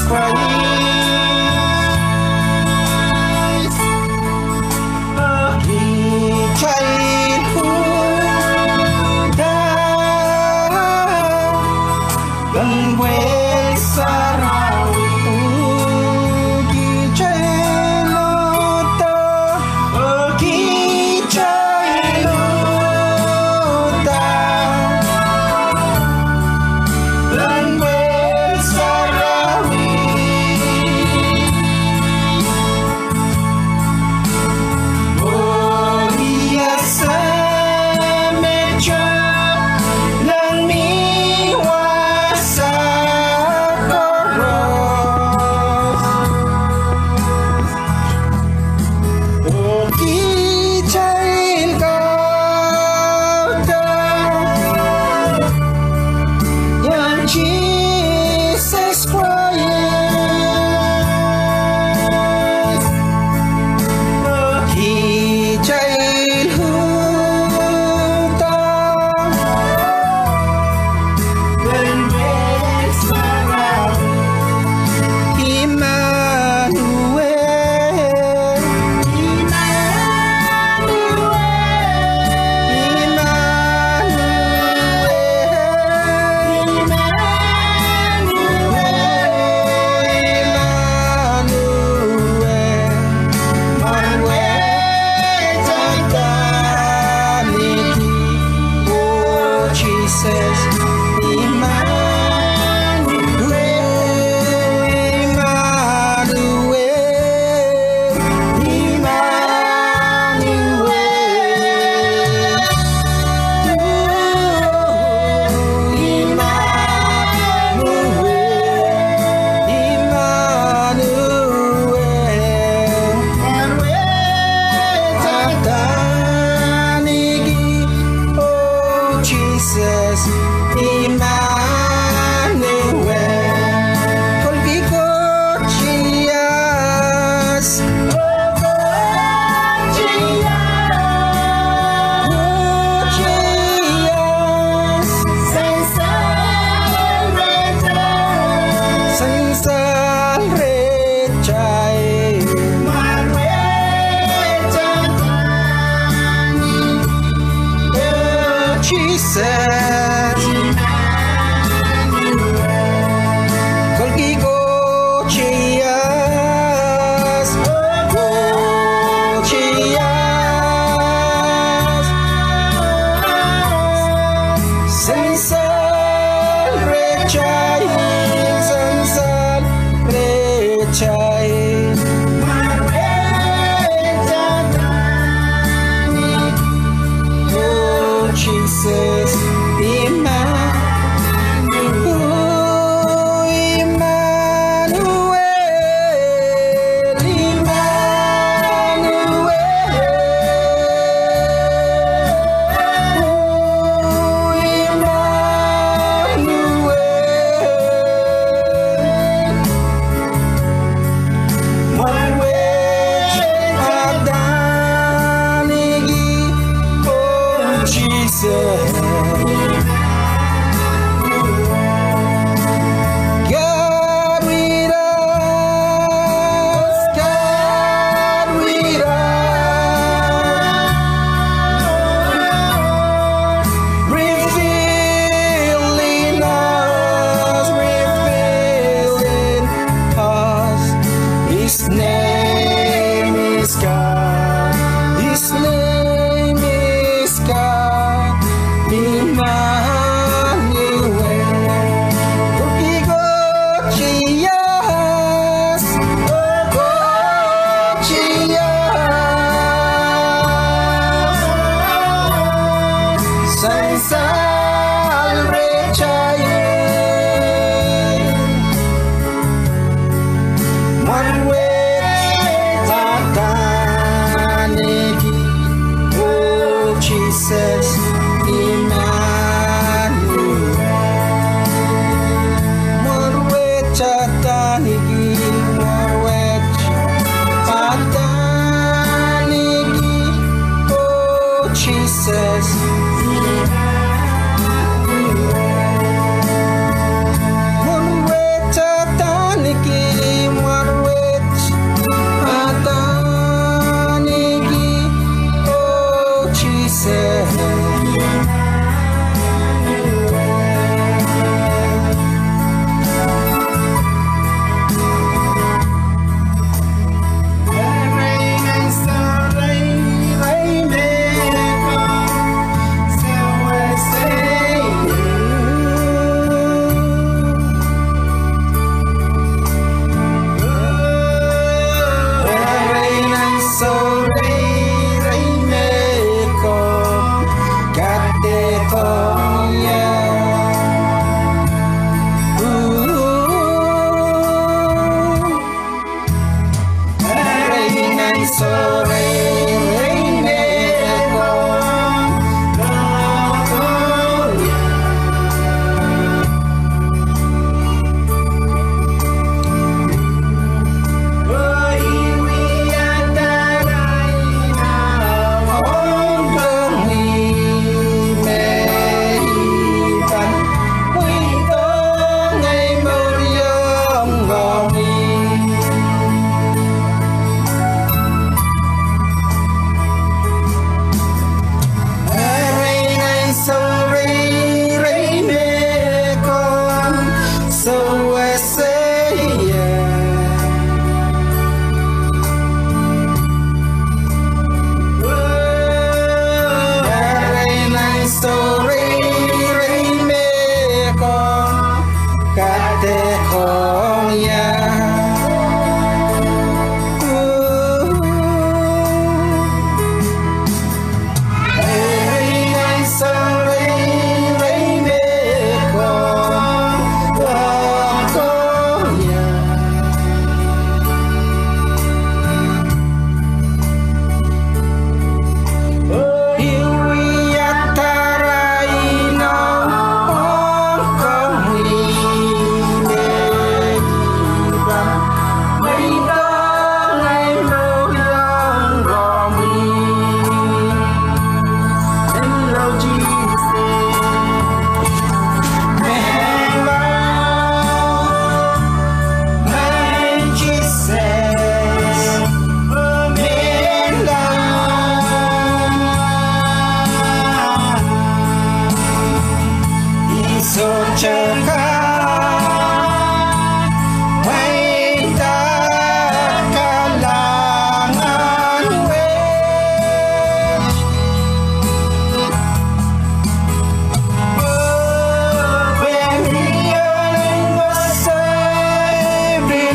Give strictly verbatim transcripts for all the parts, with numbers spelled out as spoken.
Krais, kitail uhdahn pwehn sarawi, kitail uhdahn, kitail uhdahn pwehn sarawi.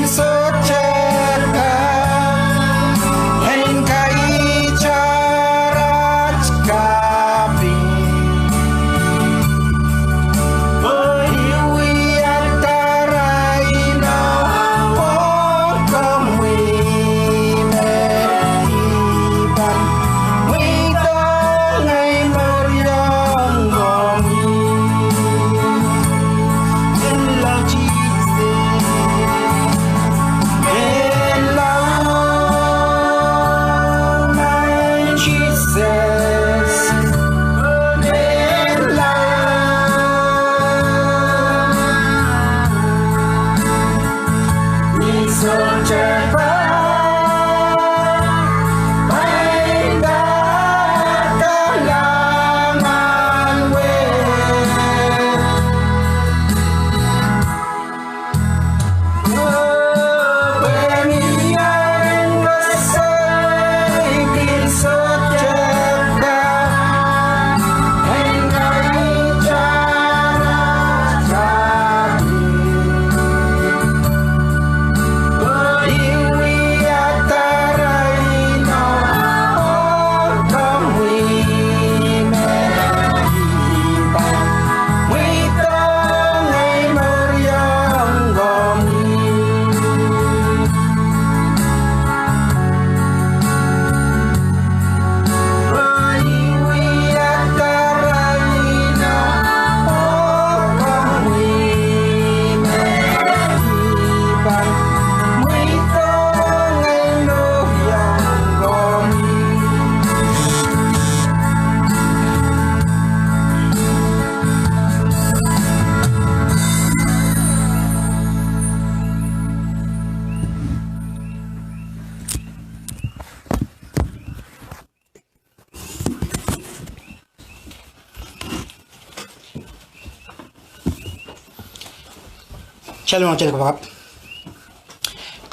sohte kak en kaitar aht kaping. Oh, I wia taraino oh komwi me I pahn mweidohng ei mour ong komwi.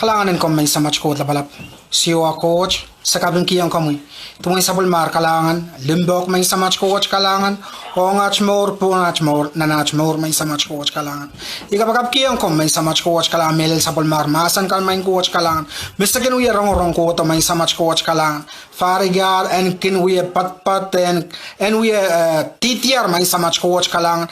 Kalahngan en komwi Maing Samat Koht Lapalap. Siohwa Koht, se kapingkihong komwi duwen sapwellimar kalahngan, limpoak Maing Samat Koht kalahngan, ong aht mour, pohn aht mour, nan aht mour Maing Samat Koht kalahngan. I kapakapkihong komwi Maing Samat Koht kalahngan mehlel sapwellimar mahsen kan Maing Koht kalahngan. Me se kin wie rongorong kohdo Maing Samat Koht kalahngan. Fahri Koht, en kin wie poadpoad, en, en wie, eh, dihdiar Maing Samat Koht kalahngan,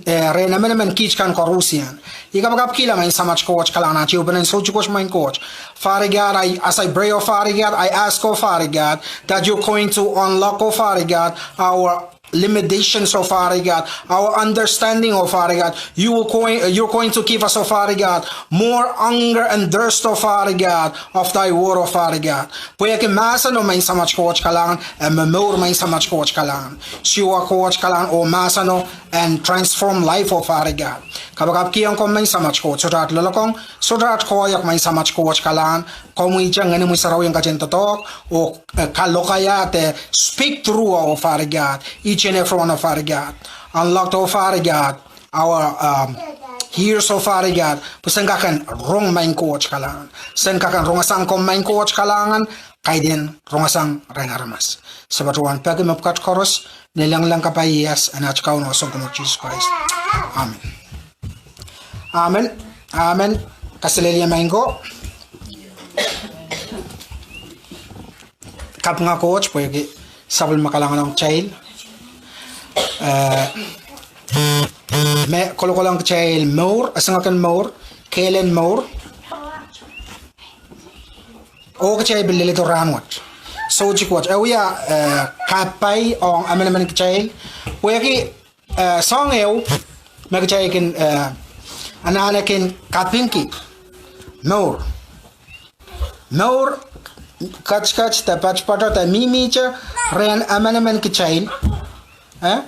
eh, rehn emenemen kiht kan koarusie. I kapakapkihla Maing Samat Koht kalahngan, aht ehupenen soutik wet Maing Koht. Fahri Koht, I, as I pray, oh Fahri Koht, I ask, oh Fahri Koht, that you're going to unlock, oh Fahri Koht, our limitations, oh Fahri Koht, our understanding, oh Fahri Koht. You will going, you're going to give us, oh Fahri Koht, more hunger and thirst, oh Fahri Koht, of thy word, oh Fahri Koht. Pwehki mahseno Maing Samat Koht kalahngan, e momour Maing Samat Koht kalahngan. Siohwa Koht kalahngan, oh mahseno en transform life, oh Fahri Koht. Kapakapkihong komwi Maing Samat Koht, sohte aht loalokong, sohte aht koahiek Maing Samat Koht kalahngan, komwi te Ngehnomwi Sarawi en ketin doadoahk, oh, eh, kalokaia de speak through, oh Fahri Koht, each and every one, oh Fahri Koht. Unlock, oh Fahri Koht, our, um, ears, oh Fahri Koht, pwe sen kak en rong Maing Koht kalahngan. Sen kak en rongosang komwi Maing Koht kalahngan, kaidehn rongosang rehn aramas. Se patohwan peki mepwukat koaros, ni lengleng kapai ieias en aht Kaun oh Sounkomour Sises Krais. Amen. Amen. Amen. Kaselehlie Maing ko. Kapinga Koht pwehki sapwellime kalahngan ong kitail. Eh, me kolokolohng kitail mour, esingek en mour, kehlen mour. Oh kitail pil leledo rahnwet. Soutik wet, e wia, eh, kapai ong emenemen kitail. Pwehki eh, soahng ehu me kitail kin, eh, anahne kin kapingki mour. Mour ketiket de poatopoato de mihmihte rehn emenemen kitail. Eh?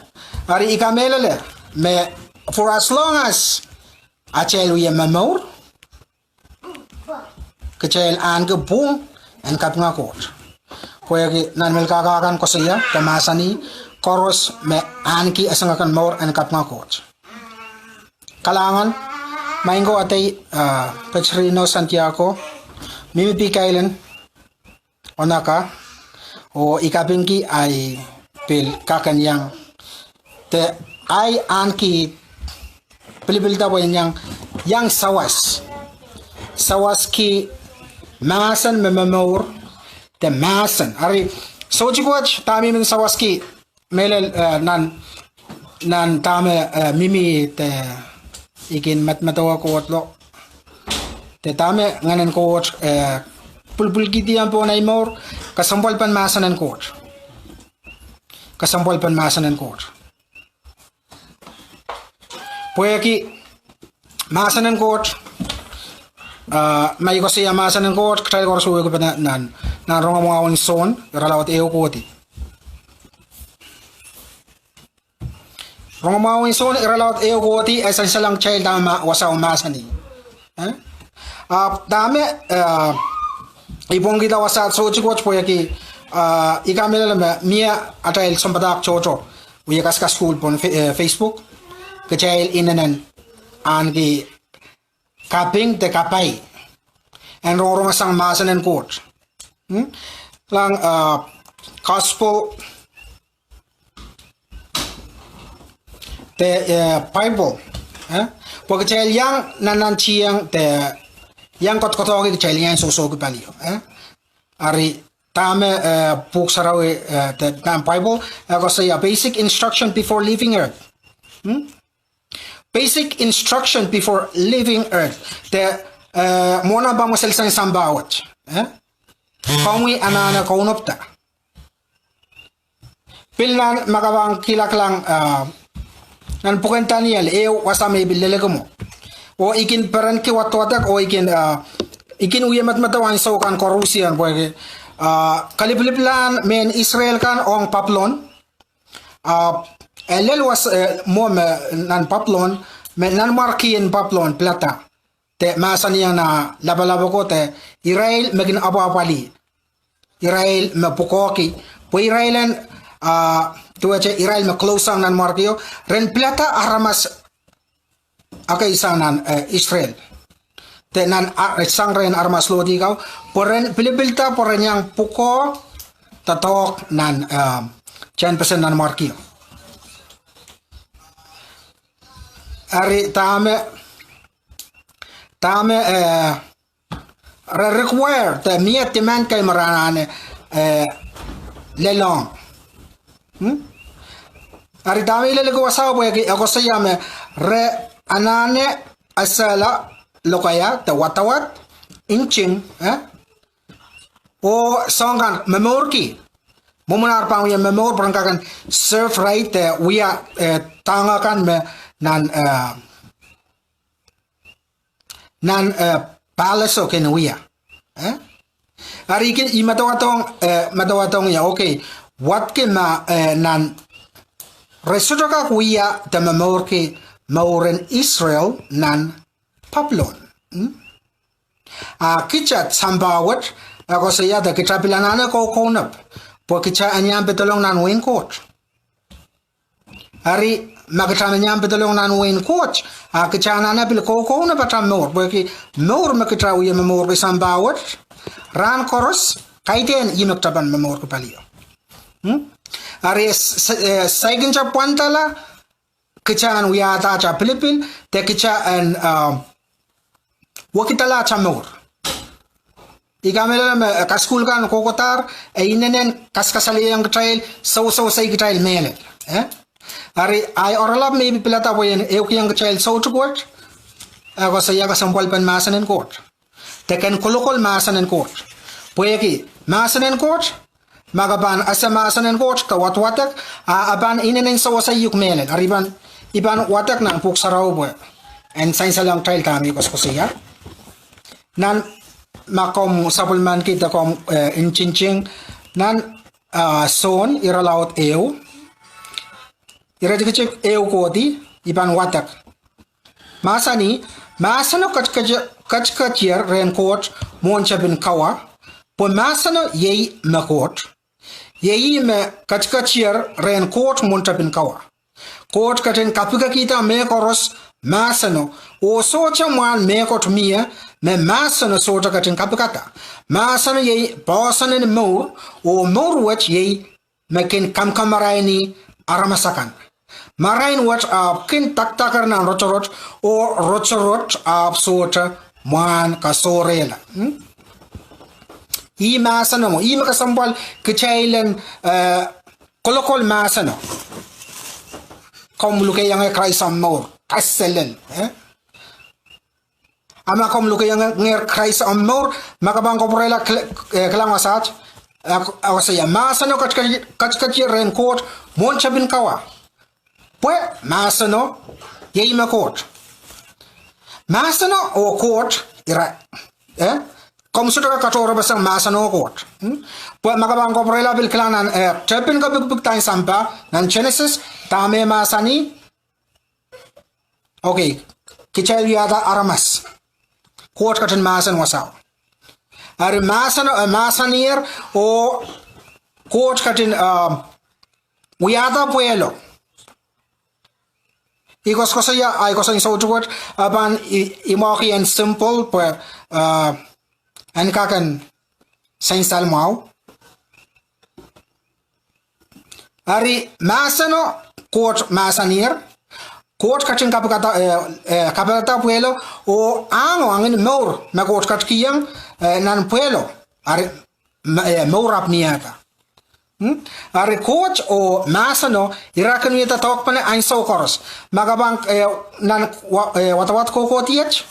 Eri I kamehlele me for as long as atail wie momour, kitail ahneki pwung en kapinga Koht. Pwehki nan Melkahka kan koasoia de mahsanih, koaros me ahneki esingek en mour en kapinga Koht. Kalahngan, Maing ko, adei, ah, Petrino Santiago, mihmi Big Island, Onaka, oh I kapingki ahi pil kak en iang, de ahi ahneki pilipilda pwe en iang, iang sawas. sawaski mahsen me momour, de mahsen. Ari, soutik wet, dahme I men sawaski, mehlel, eh, nan, nan dahme, eh, mihmi de I kin medemedewe Koht lo. De dahme Ngehn en Koht, eh, pwilipwilkihdiong pohn ei mour, kesempwalpen mahsen en Koht. Kesempwalpen mahsen en Koht. Pwehki mahsen en Koht, ah, ma I koasoia mahsen en Koht, kitail koaros wehwehkipene nan, nan rongamwahu en Sohn, iralaud ehu kohdi. Rongamwahu en Sohn, iralaud ehu kohdi, e sansalohng kitail dahme wasao mahsanih. Eh? Ah, dahme, ah, I pwongkihda wasaht soutik wet pwehki, ah, I kamehlele me mie atail sounpadahk tohto wie kaskas sukuhl pohn Fe-, eh, Facebook. Kitail inenen ahneki kaping de kapai en rongorong sang mahsen en Koht. Hmm? Kilang, ah, gospel de, eh, Bible, eh? Pwe kitail iang nannantihong de iang kodokodohki kitail iang sohsohki palio, eh? Ari dahme, eh, pwuhk sarawi, eh, de nan Bible, eh, koasoia basic instruction before leaving earth. Hmm? Basic instruction before leaving earth. De, eh, mwohn ahmw pahn mweselsang sampah wet, eh? Komwi anahne kaunopada. Pil nan ma ke pahn kilang, ah, nan pwuken Daniel, ehu wasa me I pil leleki mwo. Oh I kin perenki wadwadek, oh I kin, ah, I kin wie medemedewe ansou kan koarusie pwehki, ah, kalipiliplahn mehn Israel kan ong Papilon. Ah, e lel wasa, eh, mwo me nan Papilon, me nanmwarkien Papilon pilada. De mahsanihong nan lapalap ako de irail me kin apwahpwalih. Irail me pwukoahki. Pwe irail en, ah, duwehte irail me close sang nanmwarkio. Ren pilada aramas ekei sang nan, eh, Israel. De nan, ah, sang rehn aramas lohdi kau. Pwe ren pilipilda, pwe ren iang pwukoa doadoahk nan, ah, tehnpesen nanmwarkio. Ari dahme, dahme, eh, re require de mie demand kei me re anahne, eh, lelohng. Hmm? Ari dahme I leleki wasao pwehki e koasoia me re anahne esehla lokaia de wadawad, nting, eh? Oh soang kan momourki. Mwomwen ar pahn wie momour pwe ren kak en serve, right, eh, wia, eh, dahng kan me nan, eh, nan, eh, palace o kin wia. Eh? Ari I kin, I medemedewe, eh, medemedewe ie, okay. Wadki ma, eh, nan re sohte kak wia de momourki mouren Israel nan Papilon. Hmm? A kita sampah wet, e koasoia de kita pil anahne koukounop. Pwe kita en iang pedolong nan wehin Koht. Ari, ma kita men iang pedolong nan wehin Koht, a kita anahne pil koukounop atail mour, pwehki mour me kita wie momourki sampah wet, rahn koaros, kaidehn ih me kita pahn momourki palio. Hmm? Ari, s-, s-, eh, saikinte pwandala, kita en wiahda atail pilipil, de kita en, ah, wekidala atail mour. I kamehlele me, eh, kasukuhl kan kohkohdahr, e inenen kaskasalehiong kitail, sewesewese kitail mehlel. Eh? Ari, ahi oaralap me I pil pilada pwe en ehukihong kitail soutik wet, e koasoia kesempwalpen mahsen en Koht. De ken kolokol mahsen en Koht. Pwehki mahsen en Koht, ma ke pahn ese mahsen en Koht, ke wadwadek, a, a pahn inenen sewese uhk mehlel. Ari I pahn, I pahn wadek nan pwuhk sarawi pwe en sansalohng kitail dahme I koasokoasoia. Nan ma komw sapwellimaniki de komw, eh, ntingting, nan, ah, Sohn, irelaud ehu, iretikitik ehu kohdi, I pahn wadek. Mahsanih, mahseno ketiket-, ketiketier rehn Koht mwohn tepin kawa, pwe mahseno iei me Koht. Iei me ketiketier rehn Koht mwohn tepin kawa. Koht ketin kapikakihda mehkoaros mahseno, oh sohte mwahn mehkot mie me mahseno sohte ketin kapikada. Mahseno iei poahsoan en mour, oh mour wet iei me kin kamkamaraini aramas akan. Marain wet ahpw kin dakdaker nan rotorot, oh rotorot ahpw sohte mwahn kasohrehla. Hmm? Ih mahseno mwo, ih me kesempwal kitail en, eh, kolokol mahseno. Komw lukehiong Krais omw mour, kaselel, eh? A ma komw lukehiong Krais omw mour, ma ke pahn kapwurehla kil-, eh, kilang wasaht, eh, koasoia, mahseno ketiket-, ketiket rehn Koht mwohn tepin kawa. Pwe mahseno, iei me Koht. Mahseno oh Koht, ira, eh? Komw sohte kak katohrepeseng mahseno oh Koht. Hmm? Pwe ma ke pahn kapwurehla pil kilang nan, eh, tepin kapikipikda en sampah, nan Genesis, dahme e mahsanih, okay, kitail wiahda aramas. Koht ketin mahsen wasao. Eri mahseno, eh, mahsanier, oh Koht ketin, um, wiahda pwehlo. I koasokoasoia, ahi koasoandi soutik wet, a pahn i, i mwahuki en simple, pwe, uh, en kak en sansal mwahu. Eri mahseno Koht mahsanier, Koht ketin kapikada, eh, eh, kapikada pwehlo, oh ango, angin mour me Koht ketikihong, eh, nan pwehlo, eri, me, eh, mour ahpw miehda. Hmm? Eri Koht oh mahseno, ira kin wiahda doadoahk pene ansou koaros. Ma ke pahn, eh, nan wa-, eh, wadawad kohkohdiet,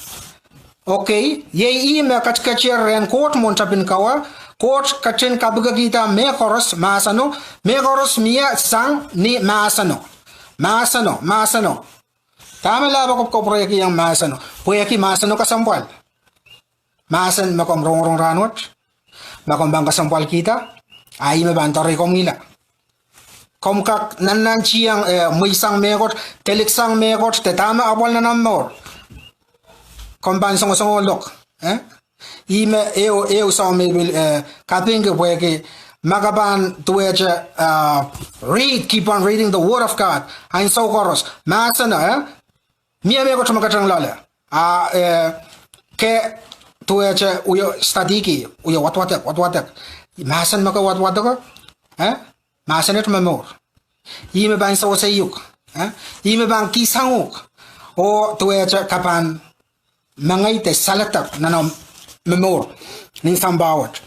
okay, iei ih me ketiketier rehn Koht mwohn tepin kawa, Koht ketin kapikakihda mehkoaros mahseno, mehkoaros mie sang ni mahseno. Mahseno, mahseno. Dahme lapokop kapwurehkihong mahseno? Pwehki mahseno kesempwal. Mahsen me komw rongorong rahnwet, ma komw pahn kesempwalkihda, a ih me pahn doarei komwihla. Komw kak nannantihong, eh, mweisang mehkot, deliksang mehkot, de dahme apwal nan omw mour. Komw pahn songosongo lok, eh? Ih me ehu, ehu soahng me pil, eh, kapingki pwehki ma ke pahn duwehte, uh, read, keep on reading the word of God. Ansou koaros. Mahseno, eh? Mie mehkot me ketin loale. A, eh, ke duwehte wie studyki, wie wadwadek, wadwadek. Mahsen me ke wadwadeko, eh? Mahsen et me mour. Ih me pahn sewese uhk, eh? Ih me pahn kihsang uhk. Oh duwehte ke pahn mengei de saledek nan omw momour nin sampah wet.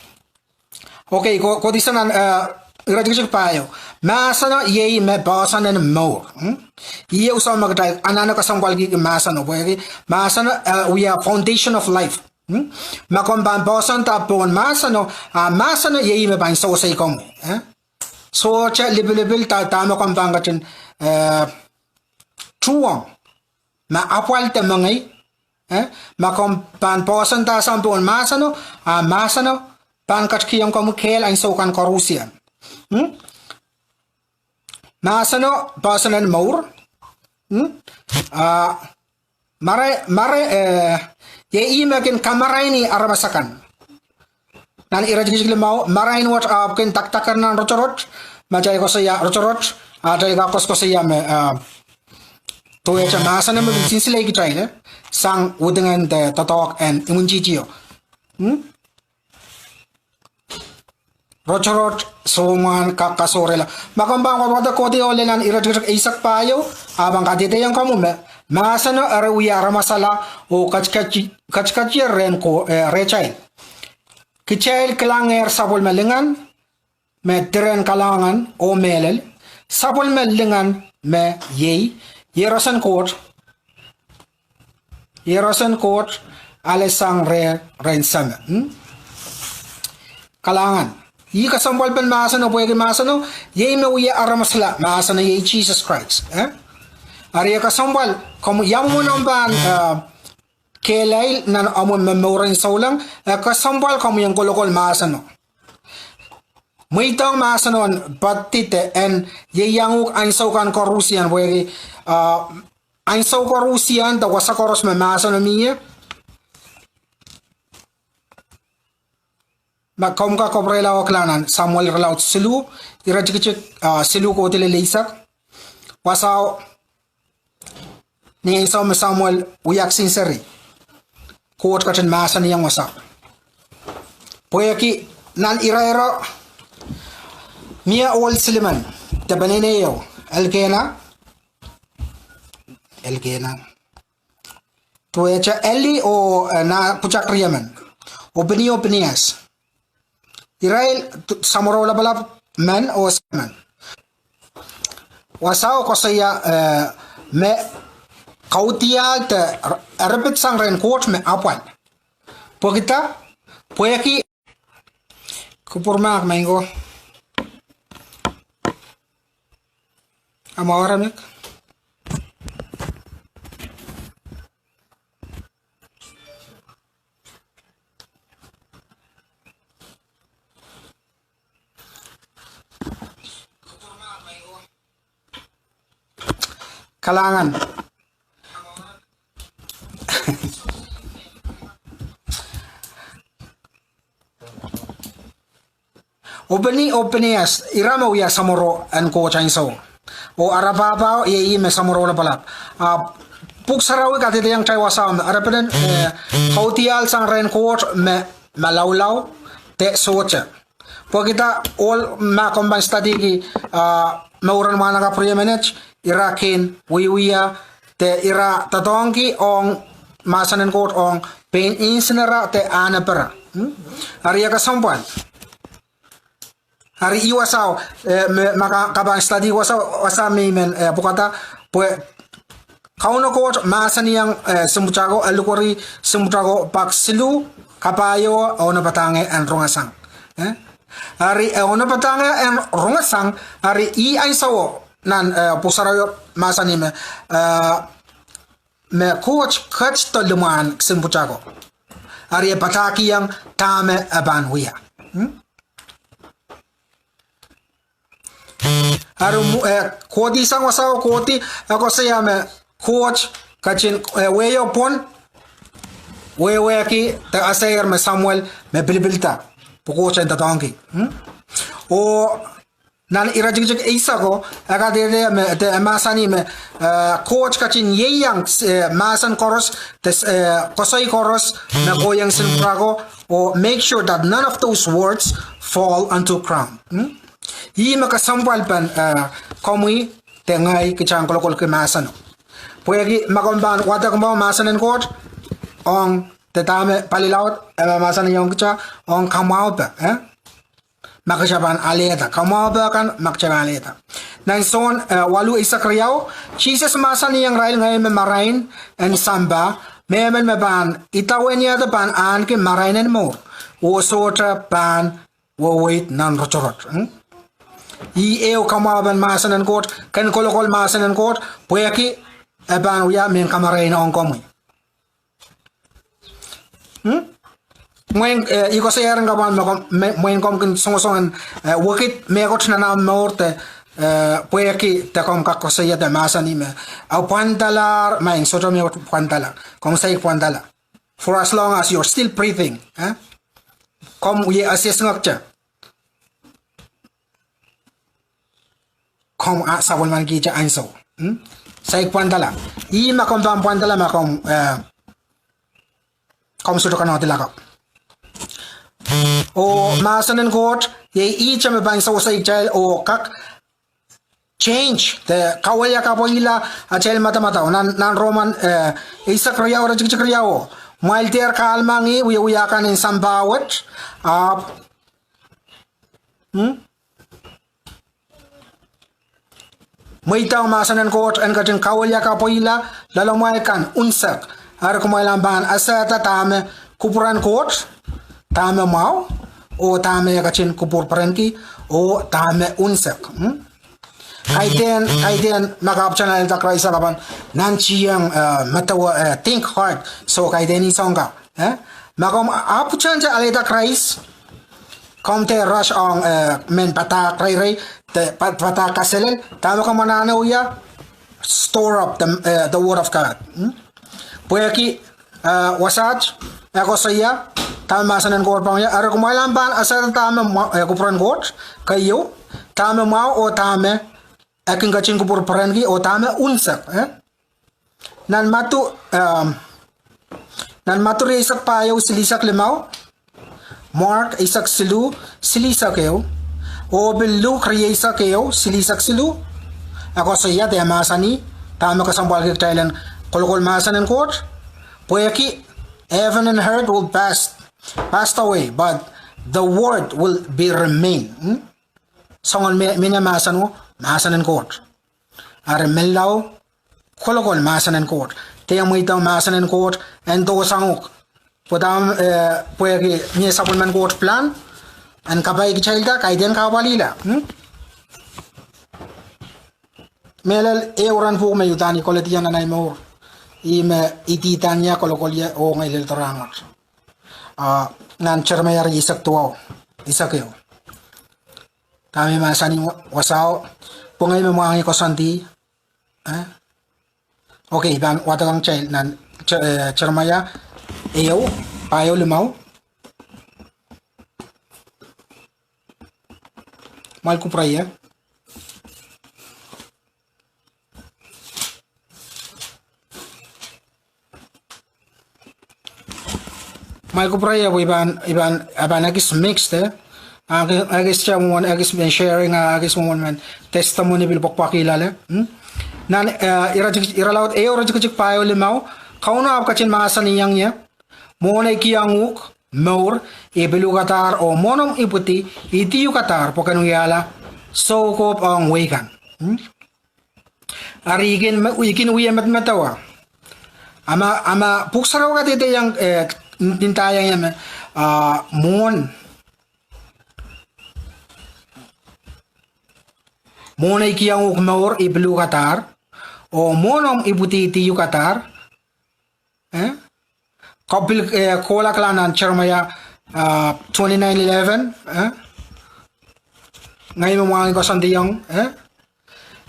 Okay, ko, kohdihsang nan, eh, iretikitik pahieu. Mahseno iei me poahsoan en mour. Hmm? Iei ehu soahng me kitail anahne kesempwalkihki mahseno, pwehki mahseno, eh, wia foundation of life. Hmm? Ma komw pahn poahsoanda pohn mahseno, a mahseno iei me pahn sewesei komwi, eh? Sohte lipilipil da, dahme komw pahn ketin, eh, tuhwong. Ma apwal de mengei, eh? Ma komw pahn poahsoanda sang pohn mahseno, a mahseno pahn ketikihong komwi kehl ansou kan koarusie. Hmm? Mahseno poahsoan en mour. Hmm? A, mare, mare, eh, iei ih me kin kamaraini aramas akan. Nan iretikitik limau, marain wet ahpw kin dakdaker nan rotorot, ma kitail koasoia rotorot, a kitail kak koasokoasoia me, ah, duwehte mahseno me pil sinsile kitail, eh, sang widingen de doadoahk en imwintihtio. Hmm? Rotorot, soumwahu, kak kasohrehla. Ma komw pahn wadwadek kohdi oh lel nan iretikitik eisek pahieu, a pahn kadehdehiong komwi me mahseno eri wia aramasala oh ketiketi-, ketiketier rehn Koht, eh, rehtail. Kitail kilangehr sapwellime lingan, me diren kalahngan oh mehlel, sapwellime lingan me iei, iei roson Koht, iei roson Koht, ale sang reh rehn Sahm. Hmm? Kalahngan. Ih kesempwalpen mahseno pwehki mahseno, iei me wia aramasala, mahseno iei Sises Krais. Eh? Eri e kesempwal, komw ia mwomwen omw pahn, eh, kehlail nan omw momour en souleng, e kesempwal komw iang kolokol mahseno. Mweidohng mahseno en poadidi en ieiang uhk ansou kan koarusie pwehki, ah, ansou koarusie de wasa koaros me mahseno mie. Ma komw kak kapwurehla oh kilang nan Samuel irelaud siluh, iretikitik, ah, siluh kohdi lel eisek. Wasao, ni ansou me Samuel wia kisin seri, Koht ketin mahsanihong wasa. Pwehki nan irairo, mie ohl silimen, de peneinei ehu, Elkena, Elkena. Duwehte Eli oh, eh, nah pwutak riemen. Opini oh Pineas. Irail d-, samworo lapalap men oh semen. Wasao koasoia, eh, me kaudiahl de r-, eripit sang rehn Koht me apwal. Pwekida, pwehki kupwur mahk me ingo. Amwail aramas. Kalahngan. Opini oh Pineas, ira me wia samworo en Koht ansou. Oh ara pahpao iei ih me samworo lapalap. Ah, Pwuhk Sarawi kadehdehiong kitail wasao me eripit en, eh, kaudiahl sang rehn Koht me malaulau de sohte. Pwekida ohl ma komw pahn studyki, ah, mouren mwahnakapw riemenet, ira kin wiewia de ira doadoahngki ong mahsen en Koht ong pein insenara de ahnepera. Hmm? Eri e kesempwal. Eri ih wasao, eh, me, ma ke, ke pahn study wasao, wasao me I men, eh, pwukada, pwe Kauno Koht mahsanihong, eh, Sempwatako, e lukweri Sempwatako pak siluh, kapaio, e onopada ngehi en rongasang. Eh? Eri e onopada ngehi en rongasang, eri ih ansowo nan, eh, Pwuhk Sarawi mahsanih me, eh, me Koht ketido limwahn Sempwatako. Eri e padahkihong dahme e pahn wia. Hmm? Eri mwo, eh, kohdi sang wasao kohdi, e koasoia me Koht ketin, eh, wehio pwon, wehwehki de esehier me Samuel me pilipilda, pwe Koht en doadoahngki. Hmm? Oh nan iretikitik eisek ko, e kadehde me, de e mahsanih me, eh, Koht ketin ieiang, eh, mahsen koaros, de, eh, koasoi koaros, me kohieng Sempwatako, oh make sure that none of those words fall onto ground. Hmm? Ih me kesempwalpen, eh, komwi de ngehi kitail en kolokolki mahseno. Pwehki ma komw pahn wadek mwahu mahsen en Koht, ong de dahme palilaud, e mahsanihong kitail, ong kamwahupe, eh? Ma kitail pahn alehda, kamwahupe kan, ma kitail pahn alehda. Nan Sohn, eh, waluh eisek riau, Sises mahsanihong irail, ngehi me marain en sampah, mehmen me pahn idawehniada pahn ahneki marain en mour, oh sohte pahn weweid nan rotorot. Hmm? Ih ehu kamwahupen mahsen en Koht, ken kolokol mahsen en Koht, pwehki e pahn wia mehn kamarain ong komwi. Hmm? Mwein, eh, I koasoiahiong komwi me komw, me, mwein komw kin songosong en, eh, wekid mehkot nan omw mour de, eh, pwehki de komw kak koasoia de mahsanih me, a pwandalahr, maing, sohte me pwandala. Komw saik pwandala. For as long as you're still breathing, eh? Komw wie esingekte. Komw a sapwellimanikihte ansou. Hmm? Saik pwandala. Ih ma komw pahn pwandala ma komw, eh, komw sohte kanohdi lakapw. Oh mahsen en Koht, iei ihte me pahn sewese kitail oh kak change, de kaweliakapwila atail madamadau. Nan, nan Roman, eh, eisek riau, iretikitik riau. Mwail dehr kahlemengih wiewia kan en sampah wet, ahpw, hmm? Mweidohng mahsen en Koht en ketin kaweliakapwila loalamwail kan unsek. Eri kumwail ahpw pahn esehda dahme kupwuren Koht, dahme mwahu, oh dahme e ketin kupwurperenki, oh dahme unsek. Hmm? Kaidehn, kaidehn ma ke ahpwtehn alehda Krais, ke pahn nantihong, eh, medewe, eh, think hard. So kaidehn ih soang ka. Eh? Ma komw ahpwtehn te alehda Krais, komw dehr rush ong, eh, mehn padahk reirei, de pa-, padahk kaselel, dahme komw anahne wia, store up the, eh, the word of God. Hmm? Pwehki, eh, wasaht, e koasoia, dahme mahsen en Koht pahn wia, eri kumwail ahpw pahn esehda dahme mwa-, eh, kupwuren Koht, keieu, dahme mwahu oh dahme e kin ketin kupwurperenki oh dahme unsek, eh? Nan Madiu, ehm, nan Madiu rieisek pahieu silihsek limau, Mark eisek siluh silihsek ehu, oh pil Luk rieisek ehu silihsek siluh, e koasoia de mahsanih, dahme kesempwalki kitail en kolokol mahsen en Koht, Pwehki heaven and earth will pass, passed away, but the word will be remain. Hmm? Soangen me, mine mahsen o, mahsen en Koht. Eri menlau, kolokol mahsen en Koht. Dehr mweidohng mahsen en Koht, en dohsang uhk. Pwe dahme, eh, pwehki mie sapwellimen Koht plan, en kapai kitailda, kaidehn kahpwalihla. Hmm? Mehlel ehu rahn pwuhk me I uhdahn kolediong nan ahi mour. Ih me ididahn ia kolokol ie oh ngehi lel dorahnwet. Ah, nan Seremaia rieisek duwau, eisek ehu. Dahme mahsanih wa-, wasao, pwe ngehi me mwahngih koasoandi, eh? Okay, I pahn wadek kitail nan Se-, eh, Seremaia ehu, pahieu limau. Mwail kupwure ie. Mwail kupwure ie pwe I pahn, I pahn, I pahn ekis mixed, eh? Ekis, ekis te mwomwen, ekis men sharing, ah, ekis mwomwen men testimony pil pwakpwakihla, eh? Hmm? Nan, eh, ire tik-, irelaud ehu, iretikitik pahieu limau, Kauno ahpw ketin mahsanihong ie, mwohn ei kihong uhk mour, I pil uhkadahr, oh mwohn omw ipwidi, I diukadahr, pwe ken wiahla soukohp ong wehi kan. Hmm? Eri I kin me-, I kin wie medemedewe. A ma, a ma Pwuhk Sarawi kadehdehiong, eh, n-, ndaiong ie me, ah, mwohn, mwohn ei kihong uhk mour, I pil uhkadahr, oh mwohn omw ipwidi, I diukadahr. Eh? Ke pil, eh, kohla kilang nan Seremaia, ah, twenty-nine eleven, eh? Ngehi me mwahngih koasoandiong, eh?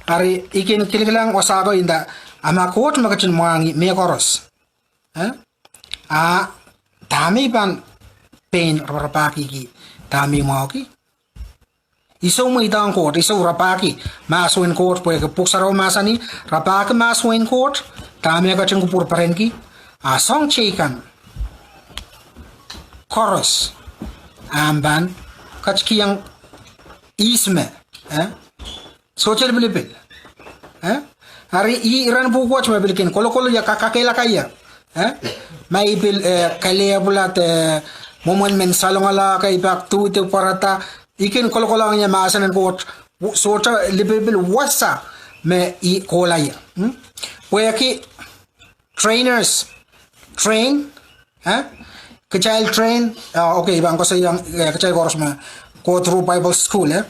Eri I kin kilikilang wasa ko inda, a ma Koht me ketin mwahngih mehkoaros, eh? A dahme I pahn pein raparapahkihki dahme I mwahuki? I sou mweidohng Koht, I sou rapahki mahsen en Koht, pwehki Pwuhk Sarawi mahsanih, rapahki mahsen en Koht, dahme ketin kupwur perenki, a soahng teikan koaros, a pahn ketikihong ihs me, eh? Sohte lipilipil. Eh? Eri ih iren pwuhk wet me pil kin kolokol ie, ka-, kakehlaka ie. Eh? Ma I pil, eh, kelehpwla de mwomwen men salongala, ka I pak duhdi pwarada, I kin kolokolohng ie mahsen en Koht, w-, sohte lipilipil wasa me I kohla ie. Hmm? Pwehki trainers, train, eh? Kitail train, ah, okay, I pahn koasoiong, eh, kitail koaros me go through Bible school, eh?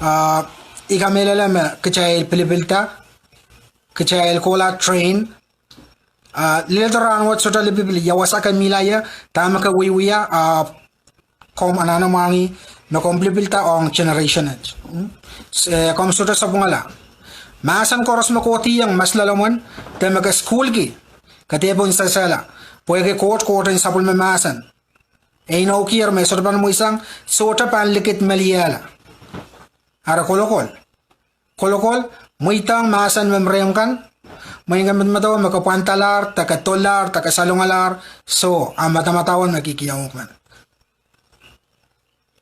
Ah, I kamehlele me kitail pilipilda, kitail kohla train, ah, lel doadoahk wet sohte lipilipil ia wasa ke mihla ie, dahme ke wiewia, ah, komw anahne mwahngih me komw pilipilda ong generation et. Hmm? Se, komw sohte sapwungala. Mahsen koaros me kohdihong masloalomwen, de me ke sukuhlki, ke dehr pohn sehsehla. Pwehki Koht, Koht en sapwellime mahsen. E inoukihong me sohte pahn mweisang, sohte pahn likidmeliehla. Eri kolokol. Kolokol, mweidohng mahsen me rehmw kan, mwein ke medemedewe me ke pwandalahr, de ke dollahr, de ke salongalahr, soh, a madamadau me kihkihong uhk men.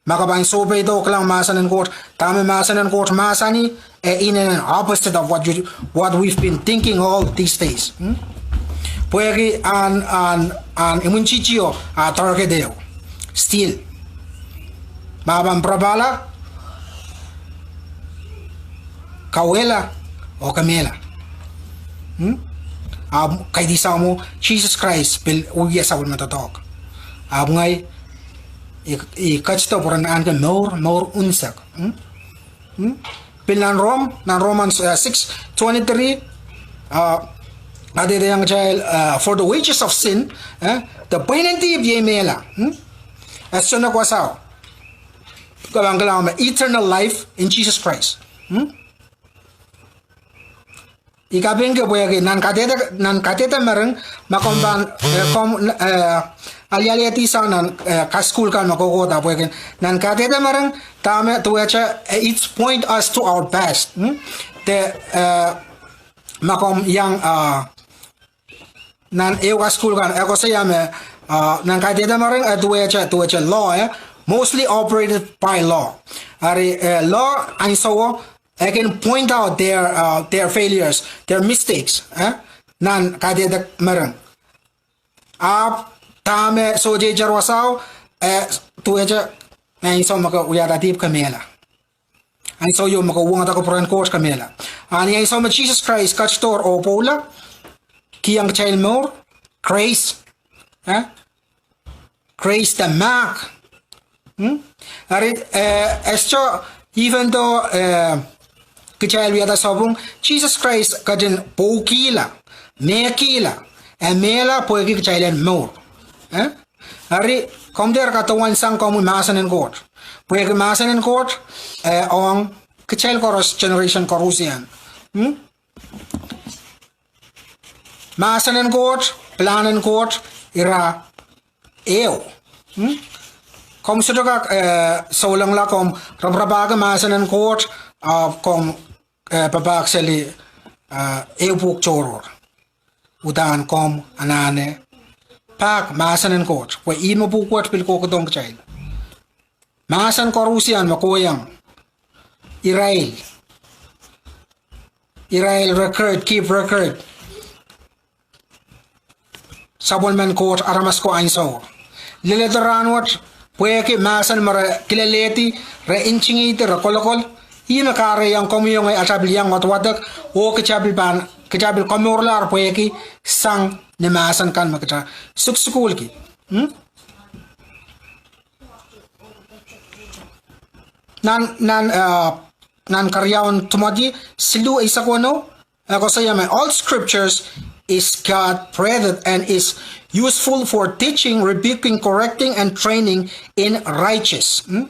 Ma ke pahn sohpeidokla mahsen en Koht, dahme mahsen en Koht mahsanih, e in an opposite of what you, what we've been thinking all these days. Hmm? Pwehki ahn, ahn, ahn imwintihti o, ah, target ehu. Still. Ma pahn pirapahla, kauwehla, oh kemehla. Hmm? Ahpw kaidehn Sahmo, Sises Krais pil wia sapwellime doadoahk. Ahpw ngehi, I, I ketido pwe ren ahneki mour, mour unsek. Hmm? Hmm? Pil nan Rom, nan Romans, eh, six twenty-three, ah, adehdehiong kitail, eh, for the wages of sin, eh, de pweinen dihp iei mehla. Hmm? E sohte kwasao. Ke pahn kilang me eternal life in Jesus Christ. Hmm? I kapingki pwehki nan kadehde, nan kadehde mering, ma komw pahn, eh, komw, eh, alialehdi sang nan, eh, kasukuhl kan me kohkohda pwehki nan kadehde mering, dahme duwehte, eh, it's point us to our past. Hmm? De, eh, ma komw iang, ah, nan ehu kasukuhl kan, e koasoia me, ah, nan kadehde mering, eh, duwehte, duwehte law, eh, mostly operated by law. Eri, eh, law, ansouo, e kin point out their, uh, their failures, their mistakes, eh? Nan kadehde mering. Ahpw dahme sohte itar wasao, eh, duwehte ni ansou me ke wiahda dihp ke mehla. Ansou ieu me ke uhwongada kupwuren Koht ke mehla. A ni ansou me Sises Krais ketidohr oh pwoula, kihong kitail mour, grace, eh? Grace de mahk. Hmm? Eri, eh, e sohte, even though, eh, kitail wiahda sapwung, Sises Krais ketin pwoukihla, mehkihla, e mehla pwehki kitail en mour. Eh? Eri, komw dehr kadohwan sang komwi mahsen en Koht. Pwehki mahsen en Koht, eh, ong kitail koaros generation koarusie. Hmm? Mahsen en Koht, pilahn en Koht, ira ehu. Hmm? Komw sohte kak, eh, soulengla komw raparapahki mahsen en Koht, ah, komw, eh, papahk seli, ah, ehu pwuhk tohrohr. Uhdahn komw anahne pahk mahsen en Koht, pwe ih me pwuhk wet pil kohkohdohng kitail. Mahsen koarusie me kohiong irail, irail record, keep record. Sapwellimen Koht aramas ko ansou. Leledo rahnwet, pwehki mahsen me re kilelehdi, re ntingihdi, re kolokol. Ih me kahrehiong komwi oh ngehi atail pil iang wadwadek, oh kitail pil pahn, kitail pil komourlahr pwehki sang ni mahsen kan me kitail sukusukuhlki. Hmm? Nan, nan, eh, nan keriaun Timoty siluh eisek weneu, eh, koasoia me, "All scriptures is God breathed and is useful for teaching, rebuking, correcting, and training in righteous." Hmm?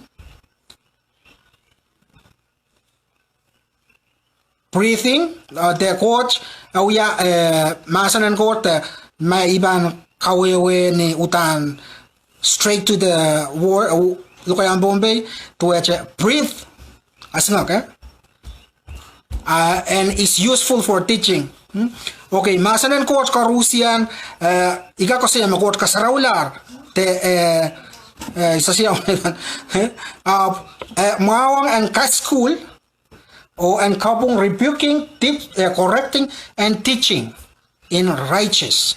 Breathing, eh, de Koht, eh, wia, eh, mahsen en Koht, eh, me I pahn kawehwe ni uhdahn straight to the word, eh, lokaia Pohnpei, duwehte breathe, a singek, eh? Ah, and is useful for teaching. Hmm? Okay, mahsen en Koht koarusie, eh, I kak koasoia me Koht kasarawilahr, de, eh, eh, I sohte, eh, ah, eh, mwahuwong en kasukuhl, oh en kapwung, rebuking, teach, eh, correcting, and teaching in righteous.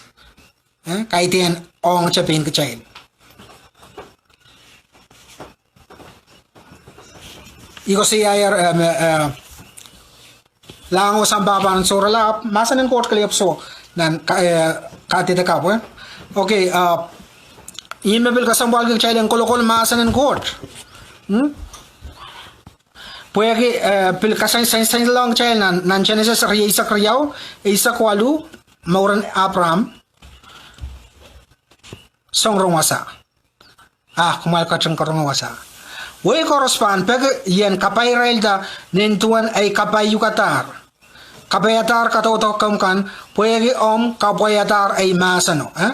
Eh, kaidehn ong tepin kitail. I koasoiaier, eh, me, eh, lahngo sampah pahn sohrala, mahsen en Koht kelehpw soh nan ka-, eh, kadehdehn kapw, eh. Okay, ah, ih me pil kesempwalki kitail en kolokol mahsen en Koht. Hmm? Pwehki, eh, pil kasansandalong kitail nan, nan Genesis rieisek riau, eisek waluh, mouren Abraham, soang rong wasa. Ah, kumwail ketin karonge wasa. Wehi koaros pahn peki I en kapai irailda nin duwen ei kapaiukadahr. Kapaiadahr kadaudok komw kan, pwehki omw kapwaiadahr ei mahseno, eh?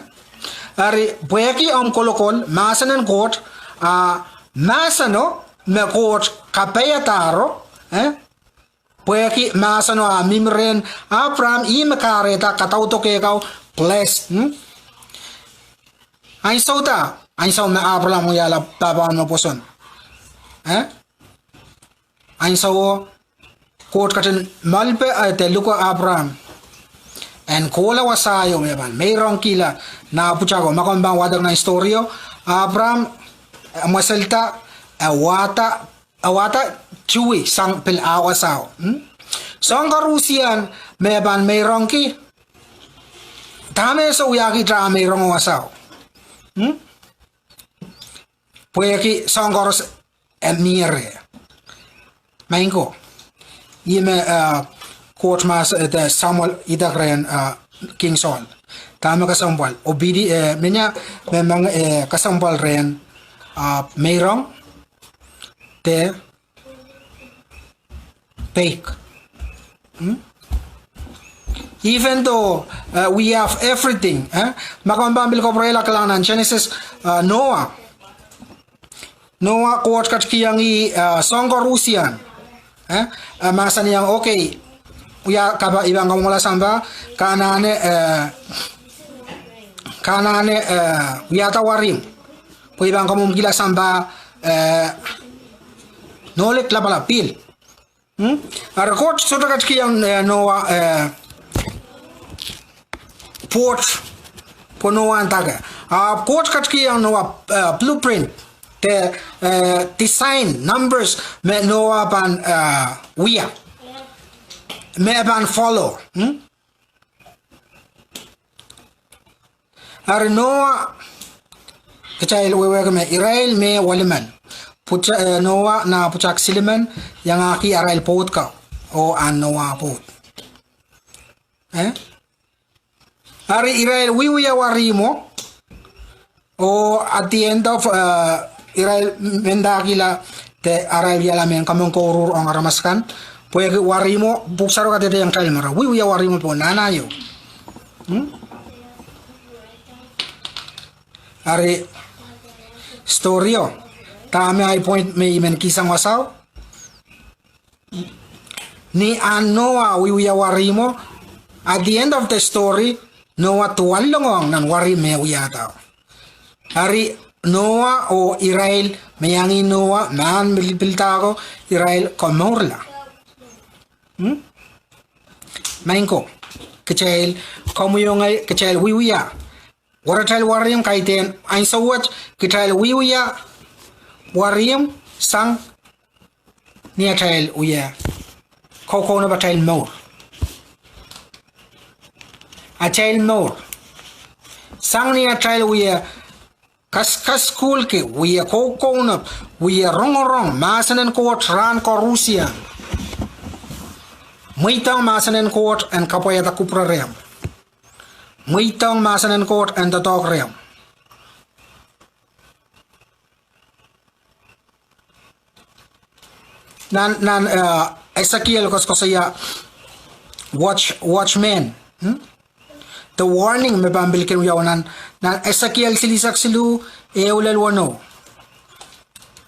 Eri, pwehki omw kolokol mahsen en Koht, ah, mahseno me Koht kapaiadahro, eh? Pwehki mahseno a mihmi rehn Abraham, ih me kahrehda kadaudok kau blessed, hmm? Ansou da, ansou me Abraham wiahla pahpa me pwoson. Eh? Ansouo, Koht ketin moalpe, eh, de luke Abraham en kohla wasao me pahn meirongkihla nah pwutako. Ma komw pahn wadek nan story o, Abraham, eh, mweselda, eh, wahda, eh, wahda tui sang pil ah wasao. Hmm? Soahng koarusie me pahn meirongki, dahme e sou wiahkihda ah meirongo wasao. Hmm? Pwehki soahng koaros e mie reh. Maing ko. Ih me, eh, Koht mahs-, eh, de Samuel idek rehn, eh, King Saul. Dahme kesempwal. Obedi-, eh, menia, me meng, eh, kesempwal rehn, ah, meirong, de peik. Hmm? Even though, uh, we have everything, eh? Ma komw pahn pil kapwurehla kilang nan Genesis, uh, Noah. Noah Koht ketikihong ih, uh, soahng koarusie. Eh? Uh, mahsanihong, okay, wia kapa I pahn kamwomwala sampah, ke anahne, eh, ke anahne, eh, wiahda warim. Pwe I pahn kamwomwkihla sampah, eh, nohlik lapalap, pihl. Hmm? Eri Koht sohte ketikihong, eh, Noah, eh, pwoht. Pwe Noah ndahki. Ahpw Koht ketikihong Noah, eh, blueprint, de, eh, design, numbers, me Noah pahn, eh, wia. Me e pahn follow. Hmm? Eri Noah, kitail wehwehki me irail me welimen. Pwuta-, eh, Noah nah pwutak silimen, iangahki arail pwoud ko, oh ahn Noah pwoud. Eh? Eri irail wiewia warihmwo, oh at the end of, eh, irail mendahkihla de arail wiahla mehn kamangkouruhr ong aramas akan, pwehki warihmwo, Pwuhk Sarawi kadehdehiong kitail me re wiewia warihmwo pohn nahna ieu. Hmm? Eri, story o, dahme ahi point me I men kihsang wasao. Ni ahn Noah wiewia warihmwo, at the end of the story, Noah duwen longohng nan warihmwo me wiahda. Eri Noah oh irail me iang Noah, mahn me pilipilda ko, irail komourla. Hmm? Maing ko, kitail, komwi oh ngehi, kitail wiewia waratail warihmw, kaidehn ansou wet kitail wiewia warihmw sang ni atail wia kaukaunop atail mour. Atail mour. Sang ni atail wia kaskasukuhlki, wia kaukaunop, wia rongorong mahsen en Koht rahn koarusie. Mweidohng mahsen en Koht en kapwaiada kupwurerehmw. Mweidohng mahsen en Koht en doadoahk rehmw. Nan, nan, eh, Esekiel koasokoasoia watch, watchman. Hmm? The warning me pahn pil kin wiawi nan, nan Esekiel silihsek siluh, ehu lel weneu.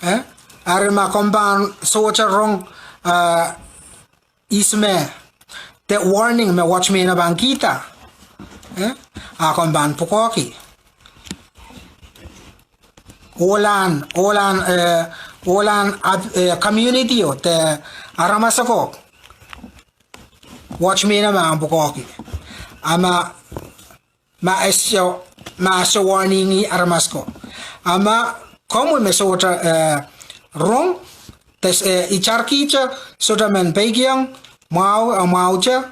Eh? Eri ma komw pahn sohte rong, eh, ihs me, the warning me watchman o pahn kihda. Eh? A komw pahn pwukoahki. Ohlahn, ohlahn, eh, ohlahn, eh, community o, de aramas ako. Watchman o me ahmw pwukoahki. A ma, ma e soh, ma e soh warning-i aramas ko. A ma komwi me sohte, eh, rong, de, eh, itarkihte sohte men peikiong, mwahu, eh, mwahute,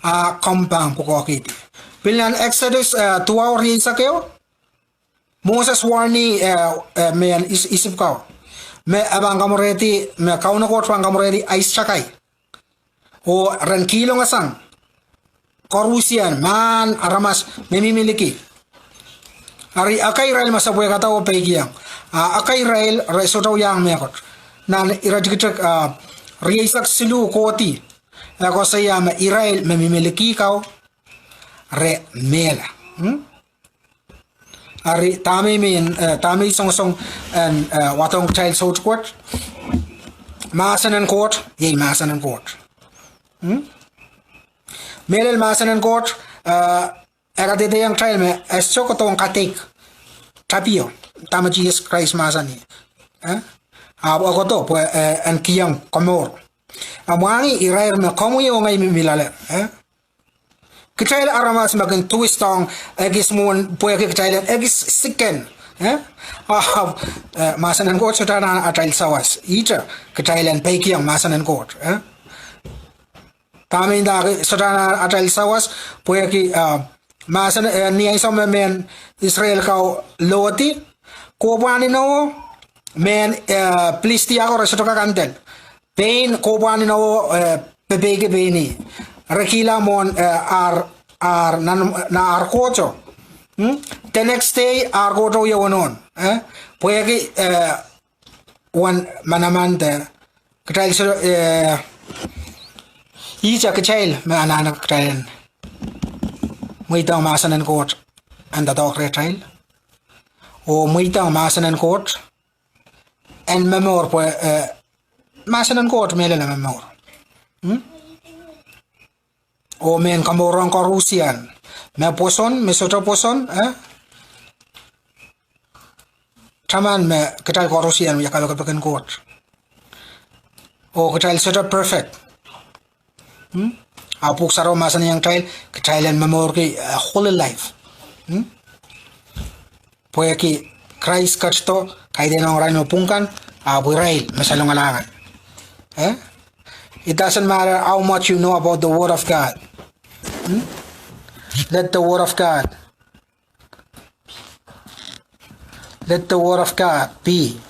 a komw pahn pwukoahkihdi. Pil nan Exodus, eh, duwau rieisek ehu, Moses warning, eh, eh, mehn Is-, Isip ko. Me e pahn kamwerehdi, me Kauno Koht pahn kamwerehdi ais takai. Oh ren kihlong sang koarusie, mahn, aramas me mihmi liki. Eri ekei irail me sopwehkada oh peikiong. A ekei irail re sohte iang mehkot. Nan iretikitik, ah, rieisek siluh kohdi, e koasoia me irail me mihmi liki ko, re mehla. Hmm? Eri dahme I men, eh, dahme I songosong en, eh, wadohng kitail soutik wet. Mahsen en Koht, iei mahsen en Koht. Hmm? Mehlel mahsen en Koht, eh, e kadehdehiong kitail me e sohte kohdohng kadeik tapio, dahme Sises Krais mahsanih. Eh? Ahpw e kohdo pwe, eh, en kihong komour. A mwahngih irair me komwi oh ngehi mihmi loale, eh? Kitail aramas me kin twist-ong ekis mwohn pwehki kitail en ekis siken, eh? Ah, eh, mahsen en Koht sohte anahne atail sawas. Ihte kitail en peikiong mahsen en Koht, eh? Dahme ndahki sohte anahne atail sawas, pwehki, ah, mahsen, eh, ni ansou me mehn Israel ko lohdi, kohpwahn inowo, mehn, eh, Pilistia ko re sohte kak handle. Pein kohpwahn inowo, eh, pepeiki pein ih. Re kihla mwohn, eh, ar, ar, nan, nan ar kohto. Hmm? The next day, ar kohto ieu nohn. Eh? Pwehki, eh, wen manaman de, kitail sohte, eh, ihte kitail me anahne kitail en mweidohng mahsen en Koht en doadoahk rehtail. Oh mweidohng mahsen en Koht en momour pwe, eh, mahsen en Koht mehlel e momour. Hmm? Oh mehn komour ong koarusie. Me pwoson, me sohte pwoson, eh? Taman me kitail koarusie wia kapakap en Koht. Oh kitail sohte perfect. Hmm? A Pwuhk Sarawi mahsanihong kitail, kitail en momourki, eh, holy life. Hmm? Pwehki Krais ketido, kaidehn ong irail me pwung kan, ahpw irail me salongalahngan. Eh? It doesn't matter how much you know about the Word of God. Hmm? Let the Word of God, let the Word of God be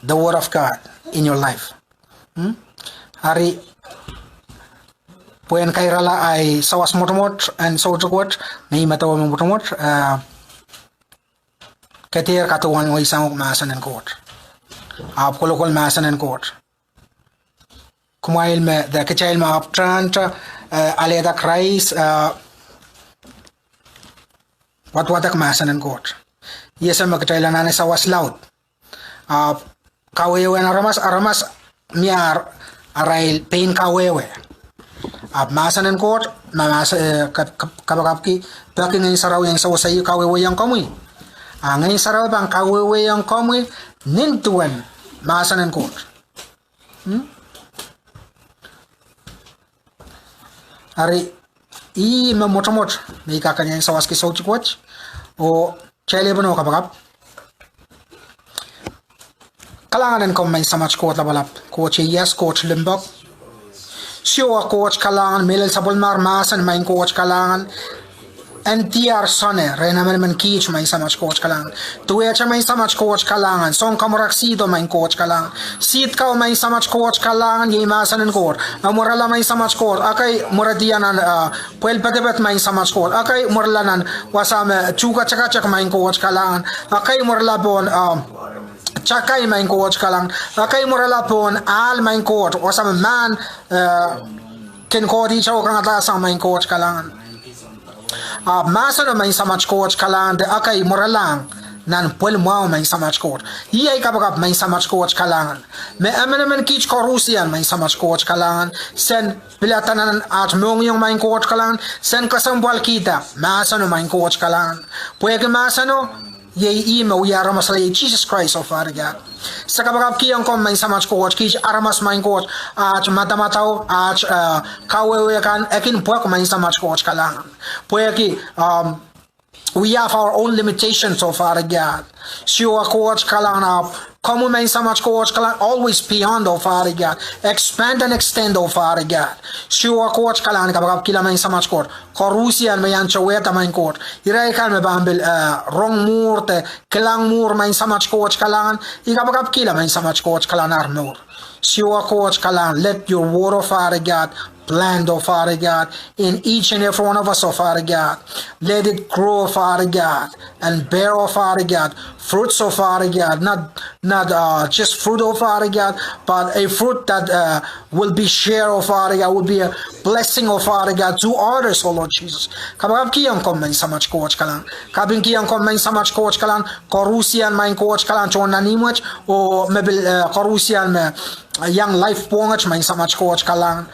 the Word of God in your life. Hmm? Ari, pwehn kairala ahi sawas mwotomwot en soutik wet, me I medewe me mwotomwot, eh, ke dehr kaduwen weisang uhk mahsen en Koht. Ahpw kolokol mahsen en Koht. Kumwail me, de kitail me ahpw turn to, eh, alehda Krais, eh, wadwadek mahsen en Koht. I ese me kitail anahne sawas laud. Ahpw kawehwehn aramas, aramas mie ar, arail pein kawehwe. Ahpw mahsen en Koht, ma mahs-, eh, kap-, kap-, kapakapki, peki Ngehn Sarawi en sewese ih kawehwehiong komwi. A Ngehn Sarawi pahn kawehwehiong komwi nin duwen mahsen en Koht. Hmm? Ari, ih me mwotomwot me I kak en sawaski soutik wet, oh kitail ehupene kapakap. Kalahngan en komwi Maing Samat Koht Lapalap, Koht ieias, Koht limpoak. Siohwa Koht kalahngan, mehlel sapwellimar mahsen Maing Koht kalahngan. En diar soangen, rehn emenemen kiht Maing Samat Koht kalahngan. Duwehte Maing Samat Koht kalahngan, soun kamwarak sihdo Maing Koht kalahngan. Siht kau Maing Samat Koht kalahngan, iei mahsen en Koht. A mwerala Maing Samat Koht, ekei mweredian nan, ah, pwehl pedeped Maing Samat Koht. Ekei mwerala nan wasa me tuhketekatek Maing Koht kalahngan. Ekei mwerala pohn, ah, takai Maing Koht kalahngan. Ekei mwerala pohn ahl Maing Koht, wasa me mahn, eh, kin kohdihte oh kangadahsang Maing Koht kalahngan. Ahpw mahseno Maing Samat Koht kalahngan de ekei mweralahng nan pwehl mwahu Maing Samat Koht. Iei ahi kapakap Maing Samat Koht kalahngan. Me emenemen kiht koaruhsian Maing Samat Koht kalahngan. Sen pilada nan aht mohngiong Maing Koht kalahngan. Sen kesempwalkihda mahseno Maing Koht kalahngan. Pwehki mahseno, iei ih me wia aramas, iei Sises Krais oh fahri Koht. Se kapakapkihong komwi Maing Samat Koht, kiht aramas Maing Koht, aht madamadau, aht, eh, kawehwe kan, e kin pwehki Maing Samat Koht kalahngan. Pwehki, um, we have our own limitations oh fahri Koht. Siohwa Koht kalahngan, ahpw komwi Maing Samat Koht kalahngan, always beyond oh fahri Koht. Expand and extend oh fahri Koht. Siohwa Koht kalahngan, kapakapkihla Maing Samat Koht. Koaruhsian me iang towehda Maing Koht. Irail kan me pahn pil, eh, rong mwuhr de kilang mwuhr Maing Samat Koht kalahngan. I kapakapkihla Maing Samat Koht kalahngan ar mour. Siohwa Koht kalahngan, let your word oh fahri Koht, plant oh fahri Koht, in each and every one of us oh fahri Koht. Let it grow oh fahri Koht, and bear oh fahri Koht, fruits oh fahri Koht, not, not, uh, just fruit oh fahri Koht, but a fruit that, uh, will be share oh fahri Koht, will be a blessing oh fahri Koht to others, oh Lord Jesus. Kapakapkihong komwi Maing Samat Koht kalahngan. Kapingkihong komwi Maing Samat Koht kalahngan, koaruhsian Maing Koht kalahngan, tohn nan ihmwet, oh me pil, eh, koaruhsian me, eh, iang life pwohnget Maing Samat Koht kalahngan.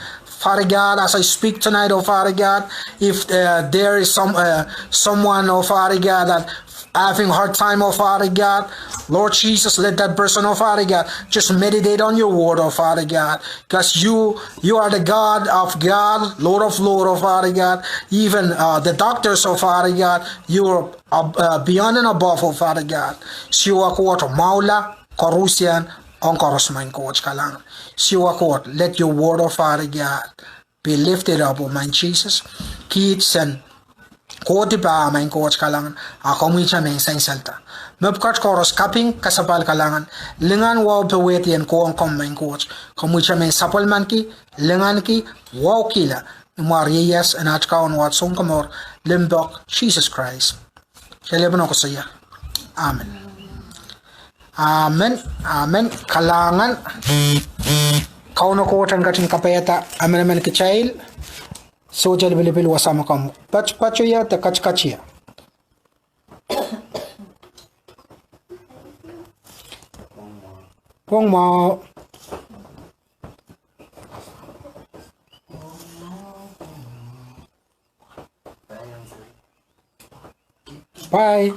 Fahri Koht, as I speak tonight, oh fahri Koht, if, uh, there is some, uh, someone, oh fahri Koht, that having hard time, oh fahri Koht, Lord Jesus, let that person, oh fahri Koht, just meditate on your word, oh fahri Koht, because you, you are the God of God, Lord of Lord, oh fahri Koht, even, uh, the doctors, oh fahri Koht, you are, uh, uh, beyond and above, oh fahri Koht. Siohwa Koht, mwahula koaruhsian ong koaros Maing Koht kalahngan. Siohwa Koht, let your word, oh fahri Koht, be lifted up, oh Maing Sises. Kiht sen kohdi pah Maing Koht kalahngan, a komwihte mehn sansal da. Mepwukat koaros kaping, kasapahl, kalahngan, lingan, wahu, powehdi en kohong komwi Maing Koht. Komwihte mehn sapwellimanki, linganki, wahukihla, ni mware ieias en aht Kaun oh aht Sounkomour limpoak Sises Krais. Kitail ehupene koasoia. Amen. Amen. Amen. Kalahngan. Kauno Koht en ketin kapaiada emenemen kitail. Sohte lipilipil wasa me komw patpatohie de katikat ie. Pwong mwahu. Bye.